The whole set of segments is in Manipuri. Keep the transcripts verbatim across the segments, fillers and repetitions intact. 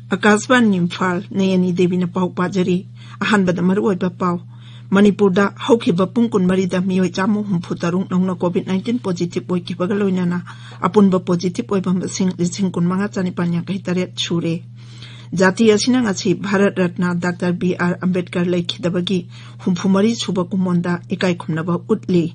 ꯑꯀꯥꯁꯕꯥꯅꯤ ꯏꯝꯐꯥꯜ, ꯅꯌꯅꯤ ꯗꯦꯕꯤꯅ ꯄꯥꯎ ꯄꯥꯖꯔꯤ꯫ ꯑꯍꯥꯟꯕꯗ ꯃꯔꯨꯑꯣꯏꯕ ꯄꯥꯎ꯫ ꯃꯅꯤꯄꯨꯔꯗ ꯍꯧꯈꯤꯕ ꯄꯨꯡ ꯀꯨꯟꯃꯔꯤꯗ ꯃꯤꯑꯣꯏ ꯆꯥꯝꯃ ꯍꯨꯝꯐꯨ ꯇꯔꯨꯛ ꯅꯧꯅ COVID nineteen positive ꯑꯣꯏꯈꯤꯕꯒ ꯂꯣꯏꯅꯅ ꯑꯄꯨꯟꯕ positive ꯑꯣꯏꯕ ꯃꯁꯤꯡ ꯂꯤꯁꯤꯡ ꯀꯨꯟꯃꯉꯥ ꯆꯥꯅꯤꯄꯥꯟ ꯌꯥꯡꯈꯩ ꯇꯔꯦꯠ ꯁꯨꯔꯦ꯫ ꯖꯥꯇꯤ ꯑꯁꯤꯅ ꯉꯁꯤ Bharat Ratna doctor B R Ambedkar ꯂꯩꯈꯤꯗꯕꯒꯤ ꯍꯨꯝꯐꯨ ꯃꯔꯤ ꯁꯨꯕ ꯀꯨꯝꯑꯣꯟꯗ ꯏꯀꯥꯏ ꯈꯨꯝꯅꯕ ꯎꯠꯂꯤ꯫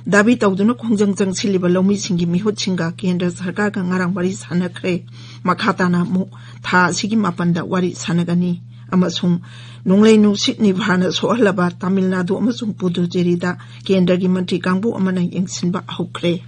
ꯗꯥꯕꯤ ꯇꯧꯗꯨꯅ ꯈꯣꯡꯖꯪ ꯆꯪꯁꯤꯜꯂꯤꯕ ꯂꯧꯃꯤꯁꯤꯡꯒꯤ ꯃꯤꯍꯨꯠꯁꯤꯡꯒ ꯀꯦꯟꯗ꯭ꯔ ꯁꯔꯀꯥꯔꯒ ꯉꯔꯥꯡ ꯋꯥꯔꯤ ꯁꯥꯟꯅꯈ꯭ꯔꯦ꯫ ꯃꯈꯥ ꯇꯥꯅ ꯑꯃꯨꯛ ꯊꯥ ꯑꯁꯤꯒꯤ ꯃꯥꯄꯟꯗ ꯋꯥꯔꯤ ꯁꯥꯟꯅꯒꯅꯤ꯫ ꯑꯃꯁꯨꯡ ꯅꯣꯡꯂꯩ ꯅꯨꯡꯁꯤꯠ ꯅꯤꯚꯥꯔꯅ ꯁꯣꯛꯍꯜꯂꯕ ꯇꯥꯃꯤꯜ ꯅꯥꯗꯨ ꯑꯃꯁꯨꯡ ꯄꯨꯗꯨꯆꯦꯔꯤꯗ ꯀꯦꯟꯗ꯭ꯔꯒꯤ ꯃꯟꯇ꯭ꯔꯤ ꯀꯥꯡꯕꯨ ꯑꯃꯅ ꯌꯦꯡꯁꯤꯟꯕ ꯍꯧꯈ꯭ꯔꯦ꯫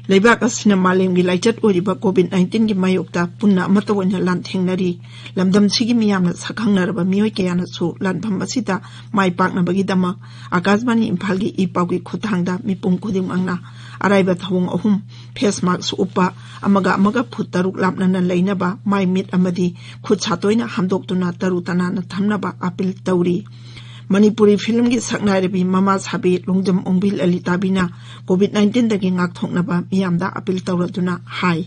ꯂꯩꯕꯥꯛ ꯑꯁꯤꯅ ꯃꯥꯂꯦꯝꯒꯤ ꯂꯥꯏꯆꯠ ꯑꯣꯏꯔꯤꯕ COVID nineteen ꯒꯤ ꯃꯥꯌꯣꯛꯇ ꯄꯨꯟꯅ ꯑꯃꯠꯇ ꯑꯣꯏꯅ ꯂꯥꯟꯊꯦꯡꯅꯔꯤ꯫ ꯂꯝꯗꯝꯁꯤꯒꯤ ꯃꯤꯌꯥꯝꯅ ꯁꯛꯈꯪꯅꯔꯕ ꯃꯤꯑꯣꯏ ꯀꯌꯥꯅꯁꯨ ꯂꯥꯟꯐꯝ ꯑꯁꯤꯗ ꯃꯥꯏ ꯄꯥꯛꯅꯕꯒꯤꯗꯃꯛ ꯑꯀꯥꯁꯕꯥꯅꯤ ꯏꯝꯐꯥꯜꯒꯤ ꯏ ꯄꯥꯎꯒꯤ ꯈꯨꯠꯊꯥꯡꯗ ꯃꯤꯄꯨꯝ ꯈꯨꯗꯤꯡꯃꯛꯅ ꯑꯔꯥꯏꯕ ꯊꯧꯑꯣꯡ ꯑꯍꯨꯝ: face mask ꯎꯞꯄ, ꯑꯃꯒ ꯑꯃꯒ ꯐꯨꯠ ꯇꯔꯨꯛ ꯂꯥꯞꯅꯅ ꯂꯩꯅꯕ, ꯃꯥꯏ ꯃꯤꯠ ꯑꯃꯗꯤ ꯈꯨꯠ ꯁꯥ ꯇꯣꯏꯅ ꯍꯥꯝꯗꯣꯛꯇꯨꯅ ꯇꯔꯨ ꯇꯅꯥꯟꯅ ꯊꯝꯅꯕ ꯑꯥꯄꯤꯜ ꯇꯧꯔꯤ꯫ ꯃꯅꯤꯄꯨꯔꯤ ꯐꯤꯂꯝꯒꯤ ꯁꯛꯅꯥꯏꯔꯕꯤ ꯃꯃꯥ ꯁꯥꯕꯤ ꯂꯣꯡꯖꯝ ꯑꯣꯡꯕꯤ ꯂꯂꯤꯇꯥꯕꯤꯅ COVID nineteen ꯗꯒꯤ ꯉꯥꯛꯊꯣꯛꯅꯕ ꯃꯤꯌꯥꯝꯗ ꯑꯥꯄꯤꯜ ꯇꯧꯔꯗꯨꯅ ꯍꯥꯏ꯫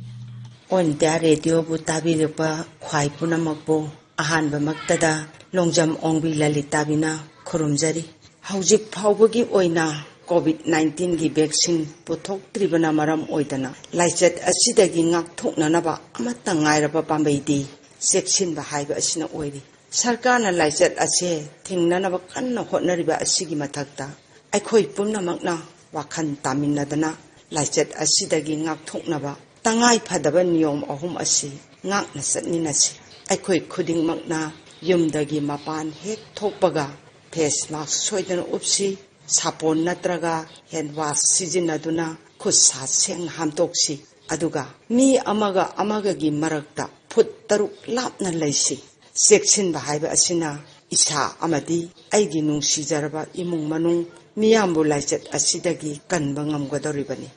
All India Radio ꯕꯨ ꯇꯥꯕꯤꯔꯛꯄ ꯈ꯭ꯋꯥꯏ ꯄꯨꯝꯅꯃꯛꯄꯨ ꯑꯍꯥꯟꯕꯃꯛꯇꯗ ꯂꯣꯡꯖꯝ ꯑꯣꯡꯕꯤ ꯂꯂꯤꯇꯥꯕꯤꯅ ꯈꯨꯔꯨꯝꯖꯔꯤ꯫ ꯍꯧꯖꯤꯛ ꯐꯥꯎꯕꯒꯤ ꯑꯣꯏꯅ COVID nineteen ꯒꯤ vaccine ꯄꯨꯊꯣꯛꯇ꯭ꯔꯤꯕꯅ ꯃꯔꯝ ꯑꯣꯏꯗꯅ ꯂꯥꯏꯆꯠ ꯑꯁꯤꯗꯒꯤ ꯉꯥꯛꯊꯣꯛꯅꯅꯕ ꯑꯃꯠꯇ ꯉꯥꯏꯔꯕ ꯄꯥꯝꯕꯩꯗꯤ ꯆꯦꯛꯁꯤꯟꯕ ꯍꯥꯏꯕ ꯑꯁꯤꯅ ꯑꯣꯏꯔꯤ꯫ ꯁꯔꯀꯥꯔꯅ ꯂꯥꯏꯆꯠ ꯑꯁꯦ ꯊꯤꯡꯅꯅꯕ ꯀꯟꯅ ꯍꯣꯠꯅꯔꯤꯕ ꯑꯁꯤꯒꯤ ꯃꯊꯛꯇ ꯑꯩꯈꯣꯏ ꯄꯨꯝꯅꯃꯛꯅ ꯋꯥꯈꯜ ꯇꯥꯃꯤꯟꯅꯗꯅ ꯂꯥꯏꯆꯠ ꯑꯁꯤꯗꯒꯤ ꯉꯥꯛꯊꯣꯛꯅꯕ ꯇꯉꯥꯏ ꯐꯗꯕ ꯅꯤꯌꯣꯝ ꯑꯍꯨꯝ ꯑꯁꯤ ꯉꯥꯛꯅ ꯆꯠꯃꯤꯟꯅꯁꯤ꯫ ꯑꯩꯈꯣꯏ ꯈꯨꯗꯤꯡꯃꯛꯅ ꯌꯨꯝꯗꯒꯤ ꯃꯄꯥꯟ ꯍꯦꯛ ꯊꯣꯛꯄꯒ face mask ꯁꯣꯏꯗꯅ ꯎꯞꯁꯤ, ꯁꯥꯄꯣꯟ ꯅꯠꯇ꯭ꯔꯒ hand wash ꯁꯤꯖꯤꯟꯅꯗꯨꯅ ꯈꯨꯠ ꯁꯥ ꯁꯦꯡꯅ ꯍꯥꯝꯗꯣꯛꯁꯤ, ꯑꯗꯨꯒ ꯃꯤ ꯑꯃꯒ ꯑꯃꯒꯒꯤ ꯃꯔꯛꯇ ꯐꯨꯠ ꯇꯔꯨꯛ ꯂꯥꯞꯅ ꯂꯩꯁꯤ꯫ ꯆꯦꯛꯁꯤꯟꯕ ꯍꯥꯏꯕ ꯑꯁꯤꯅ ꯏꯁꯥ ꯑꯃꯗꯤ ꯑꯩꯒꯤ ꯅꯨꯡꯁꯤꯖꯔꯕ ꯏꯃꯨꯡ ꯃꯅꯨꯡ ꯃꯤꯌꯥꯝꯕꯨ ꯂꯥꯏꯆꯠ ꯑꯁꯤꯗꯒꯤ ꯀꯟꯕ ꯉꯝꯒꯗꯧꯔꯤꯕꯅꯤ꯫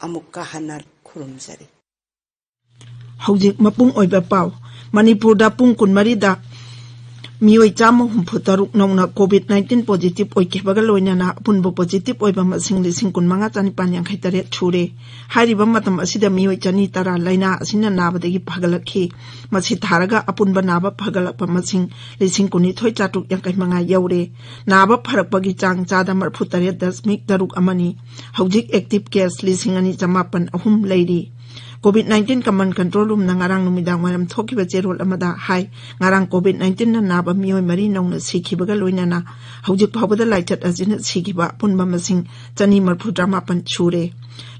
ꯑꯃꯨꯛꯀ ꯍꯟꯅ ꯈꯨꯔꯨꯝꯖꯔꯤ꯫ ꯍꯧꯖꯤꯛ ꯃꯄꯨꯡ ꯑꯣꯏꯕ ꯄꯥꯎ꯫ ꯃꯅꯤꯄꯨꯔꯗ ꯄꯨꯡ ꯀꯨꯟꯃꯔꯤꯗ ꯃꯤꯑꯣꯏ ꯆꯥꯝꯃ ꯍꯨꯝꯐꯨ ꯇꯔꯨꯛ ꯅꯧꯅ COVID nineteen positive ꯑꯣꯏꯈꯤꯕꯒ ꯂꯣꯏꯅꯅ ꯑꯄꯨꯟꯕ positive ꯑꯣꯏꯕ ꯃꯁꯤꯡ ꯂꯤꯁꯤꯡ ꯀꯨꯟꯃꯉꯥ ꯆꯥꯅꯤꯄꯥꯟ ꯌꯥꯡꯈꯩ ꯇꯔꯦꯠ ꯁꯨꯔꯦ꯫ ꯍꯥꯏꯔꯤꯕ ꯃꯇꯝ ꯑꯁꯤꯗ ꯃꯤꯑꯣꯏ ꯆꯅꯤ ꯇꯔꯥ ꯂꯥꯏꯅꯥ ꯑꯁꯤꯅ ꯅꯥꯕꯗꯒꯤ ꯐꯒꯠꯂꯛꯈꯤ꯫ ꯃꯁꯤ ꯊꯥꯔꯒ ꯑꯄꯨꯟꯕ ꯅꯥꯕ ꯐꯒꯠꯂꯛꯄ ꯃꯁꯤꯡ ꯂꯤꯁꯤꯡ ꯀꯨꯟꯅꯤꯊꯣꯏ ꯆꯥꯇ꯭ꯔꯨꯛ ꯌꯥꯡꯈꯩ ꯃꯉꯥ ꯌꯧꯔꯦ꯫ ꯅꯥꯕ ꯐꯔꯛꯄꯒꯤ ꯆꯥꯡ ꯆꯥꯗ ꯃꯔꯤꯐꯨ ꯇꯔꯦꯠ ꯗꯁꯃꯤꯛ ꯇꯔꯨꯛ ꯑꯃꯅꯤ꯫ ꯍꯧꯖꯤꯛ active case ꯂꯤꯁꯤꯡ ꯑꯅꯤ ꯆꯃꯥꯄꯟ ꯑꯍꯨꯝ ꯂꯩꯔꯤ꯫ COVID nineteen command control roomꯅ ꯉꯔꯥꯡ ꯅꯨꯃꯤꯗꯥꯡ ꯋꯥꯏꯔꯝ ꯊꯣꯛꯈꯤꯕ ꯆꯦꯔꯣꯜ ꯑꯃꯗ ꯍꯥꯏ, ꯉꯔꯥꯡ COVID nineteenꯅ ꯅꯥꯕ ꯃꯤꯑꯣꯏ ꯃꯔꯤ ꯅꯧꯅ ꯁꯤꯈꯤꯕꯒ ꯂꯣꯏꯅꯅ ꯍꯧꯖꯤꯛ ꯐꯥꯎꯕꯗ ꯂꯥꯏꯆꯠ ꯑꯁꯤꯅ ꯁꯤꯈꯤꯕ ꯑꯄꯨꯟꯕ ꯃꯁꯤꯡ ꯆꯅꯤ ꯃꯔꯤꯐꯨ ꯇꯔꯥꯃꯥꯄꯟ ꯁꯨꯔꯦ꯫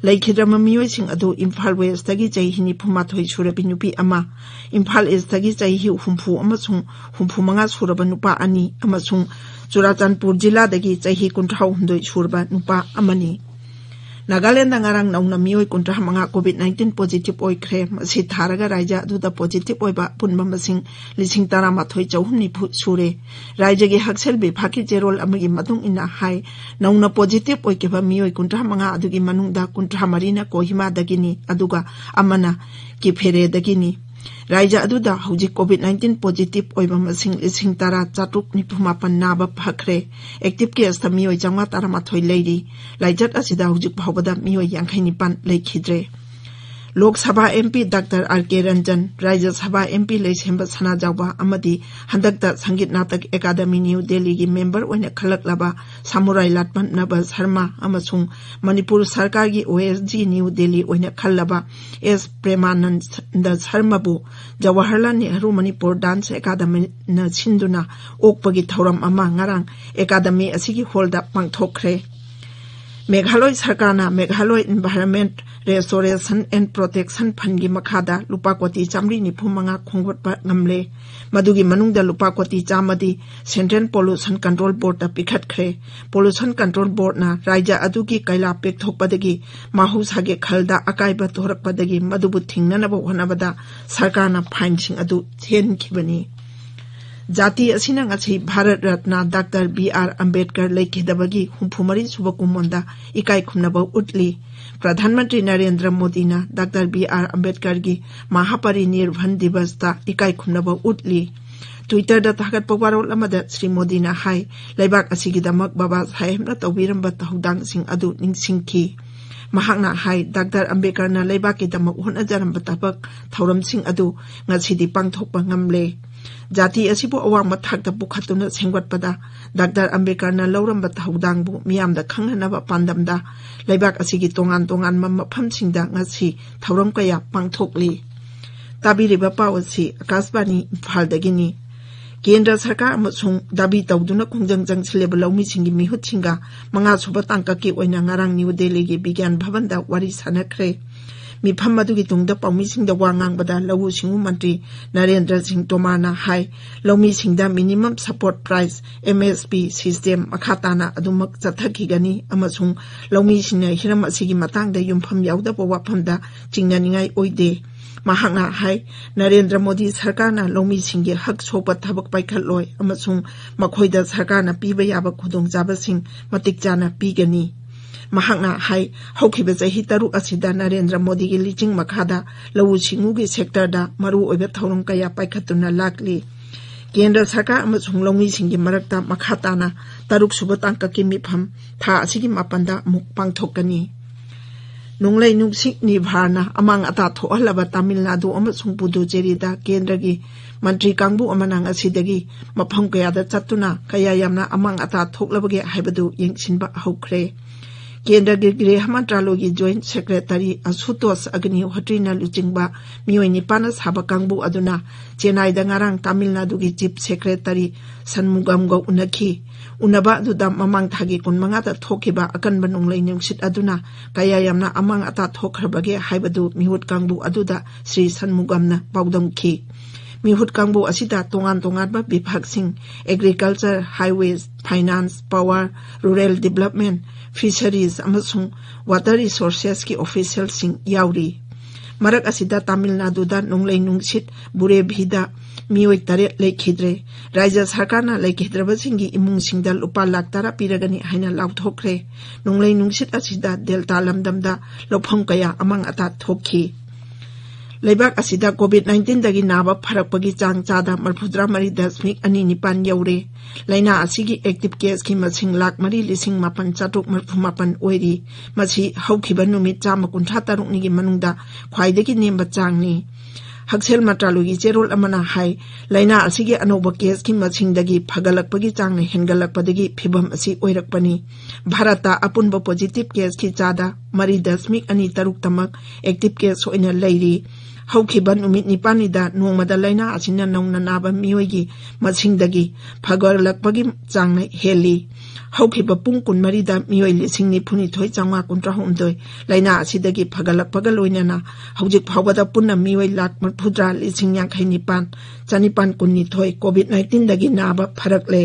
ꯂꯩꯈꯤꯗ꯭ꯔꯕ ꯃꯤꯑꯣꯏꯁꯤꯡ ꯑꯗꯨ ꯏꯝꯐꯥꯜ ꯋꯦꯁꯇꯒꯤ ꯆꯍꯤ ꯅꯤꯐꯨ ꯃꯥꯊꯣꯏ ꯁꯨꯔꯕꯤ ꯅꯨꯄꯤ ꯑꯃ, ꯏꯝꯐꯥꯜ ꯏꯁꯇꯒꯤ ꯆꯍꯤ ꯍꯨꯝꯐꯨ ꯑꯃꯁꯨꯡ ꯍꯨꯝꯐꯨ ꯃꯉꯥ ꯁꯨꯔꯕ ꯅꯨꯄꯥ ꯑꯅꯤ ꯑꯃꯁꯨꯡ ꯆꯨꯔꯥꯆꯥꯟꯄꯨꯔ ꯖꯤꯂꯥꯗꯒꯤ ꯆꯍꯤ ꯀꯨꯟꯊ꯭ꯔꯥ ꯍꯨꯝꯗꯣꯏ ꯁꯨꯔꯕ ꯅꯨꯄꯥ ꯑꯃꯅꯤ꯫ ꯅꯥꯒꯥꯂꯦꯟꯗ ꯉꯔꯥꯡ ꯅꯧꯅ ꯃꯤꯑꯣꯏ ꯀꯨꯟꯊ꯭ꯔꯥ ꯃꯉꯥ COVID nineteen positive ꯑꯣꯏꯈ꯭ꯔꯦ꯫ ꯃꯁꯤ ꯊꯥꯔꯒ ꯔꯥꯏꯖ꯭ꯌ ꯑꯗꯨꯗ positive ꯑꯣꯏꯕ ꯑꯄꯨꯟꯕ ꯃꯁꯤꯡ ꯂꯤꯁꯤꯡ ꯇꯔꯥꯃꯥꯊꯣꯏ ꯆꯍꯨꯝ ꯅꯤꯐꯨ ꯁꯨꯔꯦ꯫ ꯔꯥꯏꯖ꯭ꯌꯒꯤ ꯍꯛꯁꯦꯜ ꯕꯤꯚꯥꯒꯀꯤ ꯆꯦꯔꯣꯜ ꯑꯃꯒꯤ ꯃꯇꯨꯡ ꯏꯟꯅ ꯍꯥꯏ, ꯅꯧꯅ positive ꯑꯣꯏꯈꯤꯕ ꯃꯤꯑꯣꯏ ꯀꯨꯟꯊ꯭ꯔꯥ ꯃꯉꯥ ꯑꯗꯨꯒꯤ ꯃꯅꯨꯡꯗ ꯀꯨꯟꯊ꯭ꯔꯥ ꯃꯔꯤꯅ ꯀꯣꯍꯤꯃꯥꯗꯒꯤꯅꯤ, ꯑꯗꯨꯒ ꯑꯃꯅ ꯀꯤꯐꯦꯔꯦꯗꯒꯤꯅꯤ꯫ ꯔꯥꯏꯖ꯭ꯌ ꯑꯗꯨꯗ ꯍꯧꯖꯤꯛ COVID nineteen positive ꯑꯣꯏꯕ ꯃꯁꯤꯡ ꯂꯤꯁꯤꯡ ꯇꯔꯥ ꯆꯥꯇ꯭ꯔꯨꯛ ꯅꯤꯐꯨ ꯃꯥꯄꯟ ꯅꯥꯕ ꯐꯈ꯭ꯔꯦ꯫ Active caseꯇ ꯃꯤꯑꯣꯏ ꯆꯥꯝꯃꯉꯥ ꯇꯔꯥꯃꯥꯊꯣꯏ ꯂꯩꯔꯤ꯫ ꯂꯥꯏꯆꯠ ꯑꯁꯤꯗ ꯍꯧꯖꯤꯛ ꯐꯥꯎꯕꯗ ꯃꯤꯑꯣꯏ ꯌꯥꯡꯈꯩ ꯅꯤꯄꯥꯟ ꯂꯩꯈꯤꯗ꯭ꯔꯦ꯫ Lok Sabha MP Doctor R K Ranjan, ꯔꯥꯖ꯭ꯌ ꯁꯚꯥ MP ꯂꯩꯁꯦꯝꯕ ꯁꯅꯥꯖꯥꯎꯕ ꯑꯃꯗꯤ ꯍꯟꯗꯛꯇ ꯁꯪꯒꯤꯠ ꯅꯥꯇꯛ ꯑꯦꯀꯥꯗꯃꯤ ꯅ꯭ꯌꯨ ꯗꯦꯜꯂꯤꯒꯤ member ꯑꯣꯏꯅ ꯈꯜꯂꯛꯂꯕ ꯁꯥꯃꯨꯔꯥꯏ ꯂꯥꯠꯄꯟ ꯅꯕ ꯁꯔꯃ ꯑꯃꯁꯨꯡ ꯃꯅꯤꯄꯨꯔ ꯁꯔꯀꯥꯔꯒꯤ OSG ꯅ꯭ꯌꯨ ꯗꯦꯜꯂꯤ ꯑꯣꯏꯅ ꯈꯜꯂꯕ S ꯄ꯭ꯔꯦꯃꯥꯅꯟꯗ ꯁꯔꯃꯕꯨ ꯖꯋꯥꯍꯔꯂꯥꯜ ꯅꯦꯍꯔꯨ ꯃꯅꯤꯄꯨꯔ dance ꯑꯦꯀꯥꯗꯃꯤꯅ ꯁꯤꯟꯗꯨꯅ ꯑꯣꯛꯄꯒꯤ ꯊꯧꯔꯝ ꯑꯃ ꯉꯔꯥꯡ ꯑꯦꯀꯥꯗꯃꯤ ꯑꯁꯤꯒꯤ ꯍꯣꯜꯗ ꯄꯥꯡꯊꯣꯛꯈ꯭ꯔꯦ꯫ ꯃꯦꯘꯥꯂꯣꯏ ꯁꯔꯀꯥꯔꯅ Meghalaya Environment Restoration and Protection Fundꯀꯤ ꯃꯈꯥꯗ ꯂꯨꯄꯥ ꯀꯣꯇꯤ ꯆꯥꯃꯔꯤ ꯅꯤꯐꯨ ꯃꯉꯥ ꯈꯣꯝꯒꯠꯄ ꯉꯝꯂꯦ꯫ ꯃꯗꯨꯒꯤ ꯃꯅꯨꯡꯗ ꯂꯨꯄꯥ ꯀꯣꯇꯤ ꯆꯥꯝꯃꯗꯤ Central Pollution Control Boardꯇ ꯄꯤꯈꯠꯈ꯭ꯔꯦ꯫ Pollution Control Boardꯅ ꯔꯥꯏꯖ꯭ꯌ ꯑꯗꯨꯒꯤ ꯀꯩꯂꯥ ꯄꯦꯛꯊꯣꯛꯄꯗꯒꯤ ꯃꯍꯧꯁꯥꯒꯤ ꯈꯜꯗ ꯑꯀꯥꯏꯕ ꯊꯣꯔꯛꯄꯗꯒꯤ ꯃꯗꯨꯕꯨ ꯊꯤꯡꯅꯅꯕ ꯍꯣꯠꯅꯕꯗ ꯁꯔꯀꯥꯔꯅ fineꯁꯤꯡ ꯑꯗꯨ ꯊꯤꯍꯟꯈꯤꯕꯅꯤ꯫ ꯖꯥꯇꯤ ꯑꯁꯤꯅ ꯉꯁꯤ Bharat Ratna Doctor B R Ambedkar ꯂꯩꯈꯤꯗꯕꯒꯤ ꯍꯨꯝꯐꯨ ꯃꯔꯤ ꯁꯨꯕ ꯀꯨꯝꯑꯣꯟꯗ ꯏꯀꯥꯏ ꯈꯨꯝꯅꯕ ꯎꯠꯂꯤ꯫ ꯄ꯭ꯔꯙꯥꯟ ꯃꯟꯇ꯭ꯔꯤ ꯅꯔꯦꯟꯗ꯭ꯔ ꯃꯣꯗꯤꯅ Doctor B R Ambedkarꯒꯤ ꯃꯍꯥꯄꯔꯤꯅꯤꯔꯚꯟ ꯗꯤꯕꯁꯇ ꯏꯀꯥꯏ ꯈꯨꯝꯅꯕ ꯎꯠꯂꯤ꯫ ꯇ꯭ꯋꯤꯇꯔꯗ ꯊꯥꯒꯠꯄ ꯋꯥꯔꯣꯜ ꯑꯃꯗ ꯁ꯭ꯔꯤ ꯃꯣꯗꯤꯅ ꯍꯥꯏ, ꯂꯩꯕꯥꯛ ꯑꯁꯤꯒꯤꯗꯃꯛ ꯕꯕꯥ ꯁꯥꯍꯦꯕꯅ ꯇꯧꯕꯤꯔꯝꯕ ꯊꯧꯗꯥꯡꯁꯤꯡ ꯑꯗꯨ ꯅꯤꯡꯁꯤꯡꯈꯤ꯫ ꯃꯍꯥꯛꯅ ꯍꯥꯏ, ꯗꯥꯛꯇꯔ ꯑꯝꯕꯦꯗꯀꯔꯅ ꯂꯩꯕꯥꯛꯀꯤꯗꯃꯛ ꯍꯣꯠꯅꯖꯔꯝꯕ ꯊꯕꯛ ꯊꯧꯔꯝꯁꯤꯡ ꯑꯗꯨ ꯉꯁꯤꯗꯤ ꯄꯥꯡꯊꯣꯛꯄ ꯉꯝꯂꯦ꯫ ꯖꯥꯇꯤ ꯑꯁꯤꯕꯨ ꯑꯋꯥꯡꯕ ꯊꯥꯛꯇ ꯄꯨꯈꯠꯇꯨꯅ ꯁꯦꯝꯒꯠꯄꯗ ꯗꯥꯛꯇꯔ ꯑꯝꯕꯦꯗꯀꯔꯅ ꯂꯧꯔꯝꯕ ꯊꯧꯗꯥꯡꯕꯨ ꯃꯤꯌꯥꯝꯗ ꯈꯪꯍꯟꯅꯕ ꯄꯥꯟꯗꯝꯗ ꯂꯩꯕꯥꯛ ꯑꯁꯤꯒꯤ ꯇꯣꯉꯥꯟ ꯇꯣꯉꯥꯟꯕ ꯃꯐꯝꯁꯤꯡꯗ ꯉꯁꯤ ꯊꯧꯔꯝ ꯀꯌꯥ ꯄꯥꯡꯊꯣꯛꯂꯤ꯫ ꯇꯥꯕꯤꯔꯤꯕ ꯄꯥꯎ ꯑꯁꯤ ꯑꯀꯥꯁꯕꯥꯅꯤ ꯏꯝꯐꯥꯜꯗꯒꯤꯅꯤ꯫ ꯀꯦꯟꯗ꯭ꯔ ꯁꯔꯀꯥꯔ ꯑꯃꯁꯨꯡ ꯗꯥꯕꯤ ꯇꯧꯗꯨꯅ ꯈꯣꯡꯖꯪ ꯆꯪꯁꯤꯜꯂꯤꯕ ꯂꯧꯃꯤꯁꯤꯡꯒꯤ ꯃꯤꯍꯨꯠꯁꯤꯡꯒ ꯃꯉꯥ ꯁꯨꯕ ꯇꯥꯡꯀꯛꯀꯤ ꯑꯣꯏꯅ ꯉꯔꯥꯡ ꯅ꯭ꯌꯨ ꯗꯦꯜꯂꯤꯒꯤ ꯕꯤꯒ꯭ꯌꯥꯟ ꯚꯕꯟꯗ ꯋꯥꯔꯤ ꯁꯥꯟꯅꯈ꯭ꯔꯦ꯫ ꯃꯤꯐꯝ ꯑꯗꯨꯒꯤ ꯇꯨꯡꯗ ꯄꯥꯎꯃꯤꯁꯤꯡꯗ ꯋꯥ ꯉꯥꯡꯕꯗ ꯂꯧꯎ ꯁꯤꯡꯎ ꯃꯟꯇ꯭ꯔꯤ ꯅꯔꯦꯟꯗ꯭ꯔ ꯁꯤꯡ ꯇꯣꯃꯥꯔꯅ ꯍꯥꯏ, ꯂꯧꯃꯤꯁꯤꯡꯗ minimum support price, M S P, system ꯃꯈꯥ ꯇꯥꯅ ꯑꯗꯨꯃꯛ ꯆꯠꯊꯈꯤꯒꯅꯤ ꯑꯃꯁꯨꯡ ꯂꯧꯃꯤꯁꯤꯡꯅ ꯍꯤꯔꯝ ꯑꯁꯤꯒꯤ ꯃꯇꯥꯡꯗ ꯌꯨꯝꯐꯝ ꯌꯥꯎꯗꯕ ꯋꯥꯐꯝꯗ ꯆꯤꯡꯅꯅꯤꯡꯉꯥꯏ ꯑꯣꯏꯗꯦ꯫ ꯃꯍꯥꯛꯅ ꯍꯥꯏ, ꯅꯔꯦꯟꯗ꯭ꯔ ꯃꯣꯗꯤ ꯁꯔꯀꯥꯔꯅ ꯂꯧꯃꯤꯁꯤꯡꯒꯤ ꯍꯛ ꯁꯣꯛꯄ ꯊꯕꯛ ꯄꯥꯏꯈꯠꯂꯣꯏ ꯑꯃꯁꯨꯡ ꯃꯈꯣꯏꯗ ꯁꯔꯀꯥꯔꯅ ꯄꯤꯕ ꯌꯥꯕ ꯈꯨꯗꯣꯡꯆꯥꯕꯁꯤꯡ ꯃꯇꯤꯛ ꯆꯥꯅ ꯄꯤꯒꯅꯤ꯫ ꯃꯍꯥꯛꯅ ꯍꯥꯏ, ꯍꯧꯈꯤꯕ ꯆꯍꯤ ꯇꯔꯨꯛ ꯑꯁꯤꯗ ꯅꯔꯦꯟꯗ꯭ꯔ ꯃꯣꯗꯤꯒꯤ ꯂꯤꯆꯤꯡ ꯃꯈꯥꯗ ꯂꯧꯎ ꯁꯤꯡꯎꯒꯤ ꯁꯦꯛꯇꯔꯗ ꯃꯔꯨꯑꯣꯏꯕ ꯊꯧꯔꯝ ꯀꯌꯥ ꯄꯥꯏꯈꯠꯇꯨꯅ ꯂꯥꯛꯂꯤ꯫ ꯀꯦꯟꯗ꯭ꯔ ꯁꯔꯀꯥꯔ ꯑꯃꯁꯨꯡ ꯂꯧꯃꯤꯁꯤꯡꯒꯤ ꯃꯔꯛꯇ ꯃꯈꯥ ꯇꯥꯅ ꯇꯔꯨꯛ ꯁꯨꯕ ꯇꯥꯡꯀꯛꯀꯤ ꯃꯤꯐꯝ ꯊꯥ ꯑꯁꯤꯒꯤ ꯃꯥꯄꯟꯗ ꯑꯃꯨꯛ ꯄꯥꯡꯊꯣꯛꯀꯅꯤ꯫ ꯅꯣꯡꯂꯩ ꯅꯨꯡꯁꯤꯠ ꯅꯤꯚꯥꯔꯅ ꯑꯃꯥꯡ ꯑꯇꯥ ꯊꯣꯛꯍꯜꯂꯕ ꯇꯥꯃꯤꯜ ꯅꯥꯗꯨ ꯑꯃꯁꯨꯡ ꯄꯨꯗꯨꯆꯦꯔꯤꯗ ꯀꯦꯟꯗ꯭ꯔꯒꯤ ꯃꯟꯇ꯭ꯔꯤ ꯀꯥꯡꯕꯨ ꯑꯃꯅ ꯉꯁꯤꯗꯒꯤ ꯃꯐꯝ ꯀꯌꯥꯗ ꯆꯠꯇꯨꯅ ꯀꯌꯥ ꯌꯥꯝꯅ ꯑꯃꯥꯡ ꯑꯇꯥ ꯊꯣꯛꯂꯕꯒꯦ ꯍꯥꯏꯕꯗꯨ ꯌꯦꯡꯁꯤꯟꯕ ꯍꯧꯈ꯭ꯔꯦ꯫ ꯀꯦꯟꯗ꯭ꯔꯒꯤ ꯒ꯭ꯔꯤꯍ ꯃꯟꯇ꯭ꯔꯥꯂꯣꯏꯒꯤ ꯖꯣꯏꯟꯠ ꯁꯦꯀ꯭ꯔꯦꯇꯔꯤ ꯑꯁꯨꯇꯣꯁ ꯑꯒꯅꯤꯍꯣꯇ꯭ꯔꯤꯅ ꯂꯨꯆꯤꯡꯕ ꯃꯤꯑꯣꯏ ꯅꯤꯄꯥꯟꯅ ꯁꯥꯕ ꯀꯥꯡꯕꯨ ꯑꯗꯨꯅ ꯆꯦꯟꯅꯥꯏꯗ ꯉꯔꯥꯡ ꯇꯥꯃꯤꯜ ꯅꯥꯗꯨꯒꯤ ꯆꯤꯐ ꯁꯦꯀ꯭ꯔꯦꯇꯔꯤ ꯁꯟꯃꯨꯒꯝꯒ ꯎꯅꯈꯤ꯫ ꯎꯅꯕ ꯑꯗꯨꯗ ꯃꯃꯥꯡ ꯊꯥꯒꯤ ꯀꯨꯟꯃꯉꯥꯗ ꯊꯣꯛꯈꯤꯕ ꯑꯀꯟꯕ ꯅꯣꯡꯂꯩ ꯅꯨꯡꯁꯤꯠ ꯑꯗꯨꯅ ꯀꯌꯥ ꯌꯥꯝꯅ ꯑꯃꯥꯡ ꯑꯇꯥ ꯊꯣꯛꯈ꯭ꯔꯕꯒꯦ ꯍꯥꯏꯕꯗꯨ ꯃꯤꯍꯨꯠ ꯀꯥꯡꯕꯨ ꯑꯗꯨꯗ ꯁ꯭ꯔꯤ ꯁꯟꯃꯨꯒꯝꯅ ꯄꯥꯎꯗꯝꯈꯤ꯫ ꯃꯤꯍꯨꯠ ꯀꯥꯡꯕꯨ ꯑꯁꯤꯗ ꯇꯣꯉꯥꯟ ꯇꯣꯉꯥꯟꯕ ꯕꯤꯚꯥꯒꯁꯤꯡ, agriculture, highways, finance, power, rural development, fisheries ꯑꯃꯁꯨꯡ ꯋꯥꯇꯔ ꯔꯤꯁꯣꯔꯁꯦꯁꯀꯤ ꯑꯣꯐꯤꯁꯤꯌꯦꯜꯁꯤꯡ ꯌꯥꯎꯔꯤ꯫ ꯃꯔꯛ ꯑꯁꯤꯗ ꯇꯥꯃꯤꯜ ꯅꯥꯗꯨꯗ ꯅꯣꯡꯂꯩ ꯅꯨꯡꯁꯤꯠ ꯕꯨꯔꯦꯚꯤꯗ ꯃꯤꯑꯣꯏ ꯇꯔꯦꯠ ꯂꯩꯈꯤꯗ꯭ꯔꯦ꯫ ꯔꯥꯖ꯭ꯌ ꯁꯔꯀꯥꯔꯅ ꯂꯩꯈꯤꯗ꯭ꯔꯕꯁꯤꯡꯒꯤ ꯏꯃꯨꯡꯁꯤꯡꯗ ꯂꯨꯄꯥ ꯂꯥꯈ ꯇꯔꯥ ꯄꯤꯔꯒꯅꯤ ꯍꯥꯏꯅ ꯂꯥꯎꯊꯣꯛꯈ꯭ꯔꯦ꯫ ꯅꯣꯡꯂꯩ ꯅꯨꯡꯁꯤꯠ ꯑꯁꯤꯗ ꯗꯦꯜꯇꯥ ꯂꯝꯗꯝꯗ ꯂꯧꯐꯝ ꯀꯌꯥ ꯑꯃꯥꯡ ꯑꯇꯥ ꯊꯣꯛꯈꯤ꯫ ꯂꯩꯕꯥꯛ ꯑꯁꯤꯗ COVID nineteen ꯗꯒꯤ ꯅꯥꯕ ꯐꯔꯛꯄꯒꯤ ꯆꯥꯡ ꯆꯥꯗ ꯃꯔꯤꯐꯨꯇꯔꯥ ꯃꯔꯤ ꯗꯁꯃꯤꯛ ꯑꯅꯤ ꯅꯤꯄꯥꯟ ꯌꯧꯔꯦ꯫ ꯂꯥꯏꯅꯥ ꯑꯁꯤꯒꯤ active case ꯀꯤ ꯃꯁꯤꯡ ꯂꯥꯈ ꯃꯔꯤ ꯂꯤꯁꯤꯡ ꯃꯥꯄꯟ ꯆꯥꯇ꯭ꯔꯨꯛ ꯃꯔꯤꯐꯨ ꯃꯥꯄꯟ ꯑꯣꯏꯔꯤ꯫ ꯃꯁꯤ ꯍꯧꯈꯤꯕ ꯅꯨꯃꯤꯠ ꯆꯥꯝꯃ ꯀꯨꯟꯊ꯭ꯔꯥ ꯇꯔꯨꯛꯅꯤꯒꯤ ꯃꯅꯨꯡꯗ ꯈ꯭ꯋꯥꯏꯗꯒꯤ ꯅꯦꯝꯕ ꯆꯥꯡꯅꯤ꯫ ꯍꯛꯁꯦꯜ ꯃꯟꯇ꯭ꯔꯥꯂꯣꯏꯒꯤ ꯆꯦꯔꯣꯜ ꯑꯃꯅ ꯍꯥꯏ, ꯂꯥꯏꯅꯥ ꯑꯁꯤꯒꯤ ꯑꯅꯧꯕ case ꯀꯤ ꯃꯁꯤꯡꯗꯒꯤ ꯐꯒꯠꯂꯛꯄꯒꯤ ꯆꯥꯡꯅ ꯍꯦꯟꯒꯠꯂꯛꯄꯗꯒꯤ ꯐꯤꯚꯝ ꯑꯁꯤ ꯑꯣꯏꯔꯛꯄꯅꯤ꯫ ꯚꯥꯔꯠꯇ ꯑꯄꯨꯟꯕ positive case ꯀꯤ ꯆꯥꯗ ꯃꯔꯤ ꯗꯁꯃꯤꯛ ꯑꯅꯤ ꯇꯔꯨꯛ ꯇꯃꯛ active case ꯑꯣꯏꯅ ꯂꯩꯔꯤ꯫ ꯍꯧꯈꯤꯕ ꯅꯨꯃꯤꯠ ꯅꯤꯄꯥꯜꯅꯤꯗ ꯅꯣꯡꯃꯗ ꯂꯥꯏꯅꯥ ꯑꯁꯤꯅ ꯅꯧꯅ ꯅꯥꯕ ꯃꯤꯑꯣꯏꯒꯤ ꯃꯁꯤꯡꯗꯒꯤ ꯐꯒꯠꯂꯛꯄꯒꯤ ꯆꯥꯡꯅ ꯍꯦꯜꯂꯤ꯫ ꯍꯧꯈꯤꯕ ꯄꯨꯡ ꯀꯨꯟꯃꯔꯤꯗ ꯃꯤꯑꯣꯏ ꯂꯤꯁꯤꯡ ꯅꯤꯐꯨꯅꯤꯊꯣꯏ ꯆꯥꯝꯃꯉꯥ ꯀꯨꯟꯊ꯭ꯔꯥ ꯍꯨꯝꯗꯣꯏ ꯂꯥꯏꯅꯥ ꯑꯁꯤꯗꯒꯤ ꯐꯒꯠꯂꯛꯄꯒ ꯂꯣꯏꯅꯅ ꯍꯧꯖꯤꯛ ꯐꯥꯎꯕꯗ ꯄꯨꯟꯅ ꯃꯤꯑꯣꯏ ꯂꯥꯈ ꯃꯔꯤꯐꯨꯇꯔꯥ ꯂꯤꯁꯤꯡ ꯌꯥꯡꯈꯩ ꯅꯤꯄꯥꯟ ꯆꯅꯤꯄꯥꯟ ꯀꯨꯟꯅꯤꯊꯣꯏ COVID nineteen ꯗꯒꯤ ꯅꯥꯕ ꯐꯔꯛꯂꯦ꯫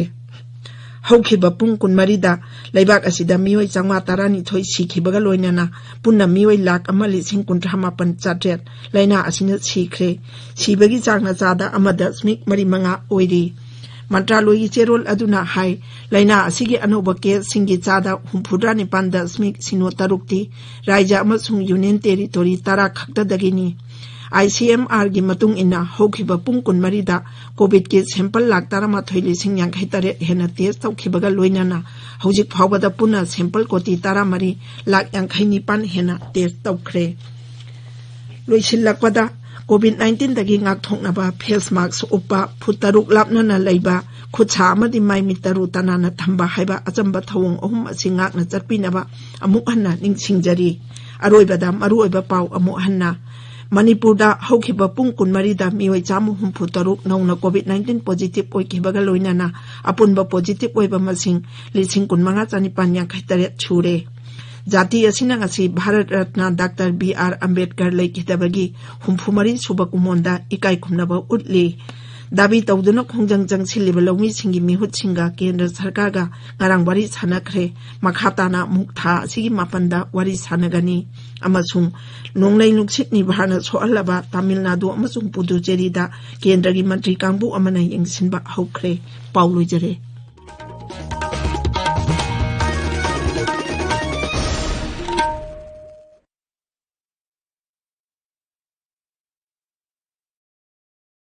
ꯍꯧꯈꯤꯕ ꯄꯨꯡ ꯀꯨꯟꯃꯔꯤꯗ ꯂꯩꯕꯥꯛ ꯑꯁꯤꯗ ꯃꯤꯑꯣꯏ ꯆꯥꯝꯃꯉꯥ ꯇꯔꯥꯅꯤꯊꯣꯏ ꯁꯤꯈꯤꯕꯒ ꯂꯣꯏꯅꯅ ꯄꯨꯟꯅ ꯃꯤꯑꯣꯏ ꯂꯥꯈ ꯑꯃ ꯂꯤꯁꯤꯡ ꯀꯨꯟꯊ꯭ꯔꯥ ꯃꯥꯄꯟ ꯆꯥꯇ꯭ꯔꯦꯠ ꯂꯥꯏꯅꯥ ꯑꯁꯤꯅ ꯁꯤꯈ꯭ꯔꯦ꯫ ꯁꯤꯕꯒꯤ ꯆꯥꯡꯅ ꯆꯥꯗ ꯑꯃ ꯗꯁꯃꯤꯛ ꯃꯔꯤ ꯃꯉꯥ ꯑꯣꯏꯔꯤ꯫ ꯃꯟꯇ꯭ꯔꯥꯂꯣꯏꯒꯤ ꯆꯦꯔꯣꯜ ꯑꯗꯨꯅ ꯍꯥꯏ, ꯂꯥꯏꯅꯥ ꯑꯁꯤꯒꯤ ꯑꯅꯧꯕ case ꯁꯤꯡꯒꯤ ꯆꯥꯗ ꯍꯨꯝꯐꯨꯇꯔꯥ ꯅꯤꯄꯥꯟ ꯗꯁꯃꯤꯛ ꯁꯤꯅꯣ ꯇꯔꯨꯛꯇꯤ ꯔꯥꯏꯖ꯭ꯌ ꯑꯃꯁꯨꯡ Union Territory ꯇꯔꯥ ꯈꯛꯇꯗꯒꯤꯅꯤ꯫ ICMR ꯒꯤ ꯃꯇꯨꯡ ꯏꯟꯅ ꯍꯧꯈꯤꯕ ꯄꯨꯡ ꯀꯨꯟꯃꯔꯤꯗ COVID ꯀꯤ sample ꯂꯥꯈ ꯇꯔꯥꯃꯥꯊꯣꯏ ꯂꯤꯁꯤꯡ ꯌꯥꯡꯈꯩ ꯇꯔꯦꯠ ꯍꯦꯟꯅ test ꯇꯧꯈꯤꯕꯒ ꯂꯣꯏꯅꯅ ꯍꯧꯖꯤꯛ ꯐꯥꯎꯕꯗ ꯄꯨꯟꯅ sample ꯀꯣꯇꯤ ꯇꯔꯥꯃꯔꯤ ꯂꯥꯈ ꯌꯥꯡꯈꯩ ꯅꯤꯄꯥꯟ ꯍꯦꯟꯅ test ꯇꯧꯈ꯭ꯔꯦ꯫ ꯂꯣꯏꯁꯤꯜꯂꯛꯄꯗ, COVID nineteen ꯗꯒꯤ ꯉꯥꯛꯊꯣꯛꯅꯕ face mask ꯎꯞꯄ, ꯐꯨꯠ ꯇꯔꯨꯛ ꯂꯥꯞꯅꯅ ꯂꯩꯕ, ꯈꯨꯠ ꯁꯥ ꯑꯃꯗꯤ ꯃꯥꯏ ꯃꯤꯠ ꯇꯔꯨ ꯇꯅꯥꯟꯅ ꯊꯝꯕ ꯍꯥꯏꯕ ꯑꯆꯝꯕ ꯊꯧꯑꯣꯡ ꯑꯍꯨꯝ ꯑꯁꯤ ꯉꯥꯛꯅ ꯆꯠꯄꯤꯅꯕ ꯑꯃꯨꯛ ꯍꯟꯅ ꯅꯤꯡꯁꯤꯡꯖꯔꯤ꯫ ꯑꯔꯣꯏꯕꯗ ꯃꯔꯨꯑꯣꯏꯕ ꯄꯥꯎ ꯑꯃꯨꯛ ꯍꯟꯅ꯫ ꯃꯅꯤꯄꯨꯔꯗ ꯍꯧꯈꯤꯕ ꯄꯨꯡ ꯀꯨꯟꯃꯔꯤꯗ ꯃꯤꯑꯣꯏ ꯆꯥꯝꯃ ꯍꯨꯝꯐꯨ ꯇꯔꯨꯛ ꯅꯧꯅ COVID nineteen positive ꯑꯣꯏꯈꯤꯕꯒ ꯂꯣꯏꯅꯅ ꯑꯄꯨꯟꯕ positive ꯑꯣꯏꯕ ꯃꯁꯤꯡ ꯂꯤꯁꯤꯡ ꯀꯨꯟꯃꯉꯥ ꯆꯅꯤꯄꯥꯟ ꯌꯥꯡꯈꯩ ꯇꯔꯦꯠ ꯁꯨꯔꯦ꯫ ꯖꯥꯇꯤ ꯑꯁꯤꯅ ꯉꯁꯤ Bharat Ratna doctor B R Ambedkar ꯂꯩꯈꯤꯗꯕꯒꯤ ꯍꯨꯝꯐꯨ ꯃꯔꯤ ꯁꯨꯕ ꯀꯨꯝꯑꯣꯟꯗ ꯏꯀꯥꯏ ꯈꯨꯝꯅꯕ ꯎꯠꯂꯤ꯫ ꯗꯥꯕꯤ ꯇꯧꯗꯨꯅ ꯈꯣꯡꯖꯪ ꯆꯪꯁꯤꯜꯂꯤꯕ ꯂꯧꯃꯤꯁꯤꯡꯒꯤ ꯃꯤꯍꯨꯠꯁꯤꯡꯒ ꯀꯦꯟꯗ꯭ꯔ ꯁꯔꯀꯥꯔꯒ ꯉꯔꯥꯡ ꯋꯥꯔꯤ ꯁꯥꯟꯅꯈ꯭ꯔꯦ꯫ ꯃꯈꯥ ꯇꯥꯅ ꯑꯃꯨꯛ ꯊꯥ ꯑꯁꯤꯒꯤ ꯃꯥꯄꯟꯗ ꯋꯥꯔꯤ ꯁꯥꯟꯅꯒꯅꯤ꯫ ꯑꯃꯁꯨꯡ ꯅꯣꯡꯂꯩ ꯅꯨꯡꯁꯤꯠ ꯅꯤꯚꯥꯔꯅ ꯁꯣꯛꯍꯜꯂꯕ ꯇꯥꯃꯤꯜ ꯅꯥꯗꯨ ꯑꯃꯁꯨꯡ ꯄꯨꯗꯨꯆꯦꯔꯤꯗ ꯀꯦꯟꯗ꯭ꯔꯒꯤ ꯃꯟꯇ꯭ꯔꯤ ꯀꯥꯡꯕꯨ ꯑꯃꯅ ꯌꯦꯡꯁꯤꯟꯕ ꯍꯧꯈ꯭ꯔꯦ꯫ ꯄꯥꯎ ꯂꯣꯏꯖꯔꯦ꯫